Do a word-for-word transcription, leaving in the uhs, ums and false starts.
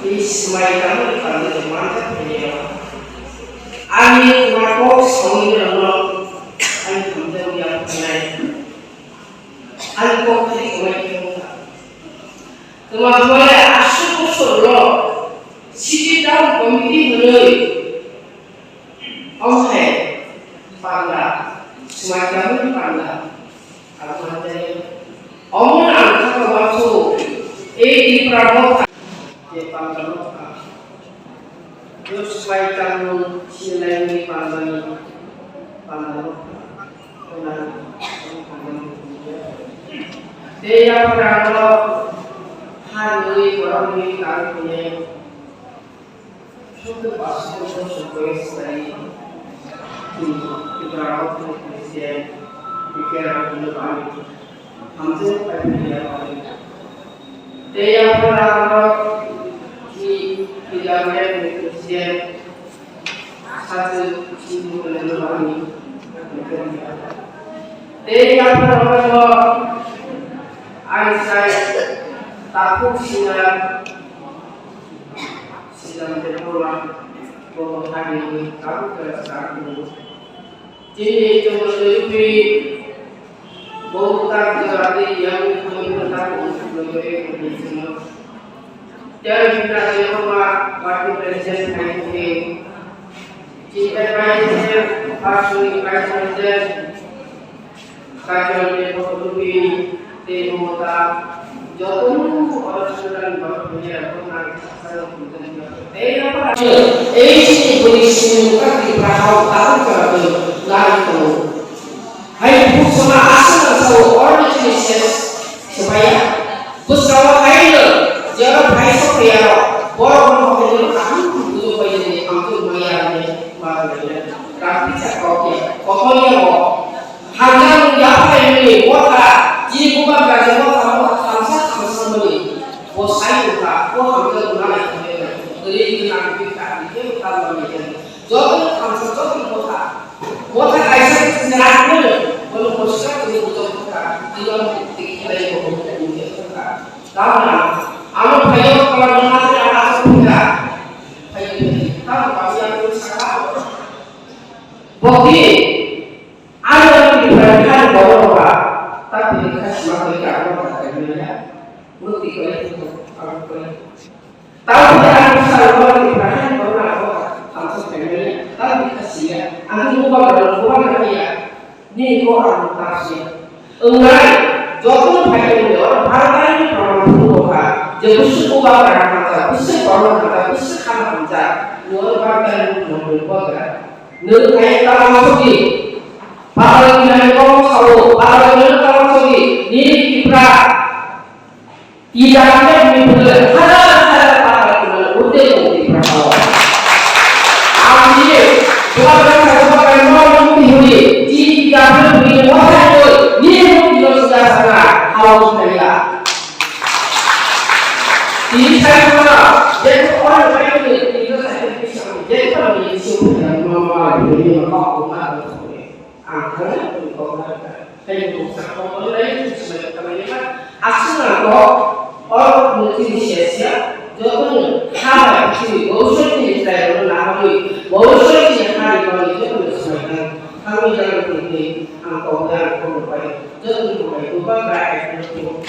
Tei swmai tangmani panda manjak phainai rok. Ani kwma kok saui rokno ani hamjakya phainai. Ani kok thani kwmai khe wngkha. Kwma bwle aswk bosor rok city town committee hwnwi Omo hai panda, swmai tangmani panda, abo manjani. Omo ang kha wansuk, ei Tipra Motha, je panda Motha, je swmai tangmung sinlaimani pandani, panda Motha, tei yaphang ano ha nwi borok nwi kang khe Sotto percent no sugoi sai Tripura Motha Christian Bikira Rajendra Bani hamjak pai phaia pai. Tei yaphang ano ki Pilamre Christian Satu Chintu Rajendra Bani. Tei yaphang ano ang sai Takhuk Singa Sijam Debbarma, bo hari ni kabu kera sar kunu. Chini chumul yupi, bo utar jora di yang kunu kunu tak kunu kunu kunu kunu kunu. Tiar Bikram Debbarma, party president hai kunu. Chini vice president, party vice president. Kaitor ni photokopi tei mota jotono oro sudan borok phaiya borok nang saksa rok pujani bagwi. Tei abo ei sini bwrwi sini wngkha Tripura hao tabuk chwrawi nai tongo. Hai bukhuk sama aswk nang sao oro ni chini ses swbaiya. Bwskango hai no jero phai sok phaiya rok borok no hotel no kaham bujo pai jani ang twi maya ni ma bai. Rang pisa kok ya, kokol ya bo. Hamjakmung yapharlaimani motha, chini bubagra je motha, motha thamsa thamsa mani. Bo sai wngkha, bo hamjakmung nai thangwi nai. Ri gwnang bikha, bikhe wngkha mani jani. Joto thamsa, joto motha. Motha kaisa se rak mani, bono bwswk tini bujok wngkha, tini tiki khlai bo wngkha. Tamna, amo phaio kala nang nang nang wngkha. Phaio, phaio, tamo kami yang sakha. Bokti, Ano Tripura ni hani borok rok ba, ta tini kha sima koi ka abo ta koi manya. Mukti koi, abo koi. Tamo khe ani bwsa rok Tripura hani borok rok abo ta thamsa koi manya. Ta tini kha siya. Ani bubagra, bubagra khe ya. Nini kok ang ta siya. Wngnai, joto no phai tongwi oro Bharat ni proman phuru rok kha. Je bwswk bubagra hamjak, bwswk borok hamjak, bwswk khama hamjak. Nwng oro Bharat ni bubagra. Nwng kaya tama sobi. Patal kinani kok sao, patal kinani tama sobi. Nini Tripura. Ida anda mipule, hada hada patal kinani urde ko Tripura sao. Ang ni, bukan saya bukan mau mimpi huri. Ida anda mipule, wahai doi, nini mimpi lo sudah sana, hawa kita ya. Ini saya mana, jadi orang lain ni, ini saya bisa, jadi kalau ini sudah mama, ini mama, aku nggak tahu. Ang khe tongkha khe tongsa kok lai tongsa khamani kha aswk ang kok o muchini sesya jotono ha bai chini bhobishyot ni chwrairokno naharwi bhobishyot ni hari bangwi jotono swmai thangwi jagwi tongwi ang kok lai ang kok bai jotono bai bubagra ekno tong.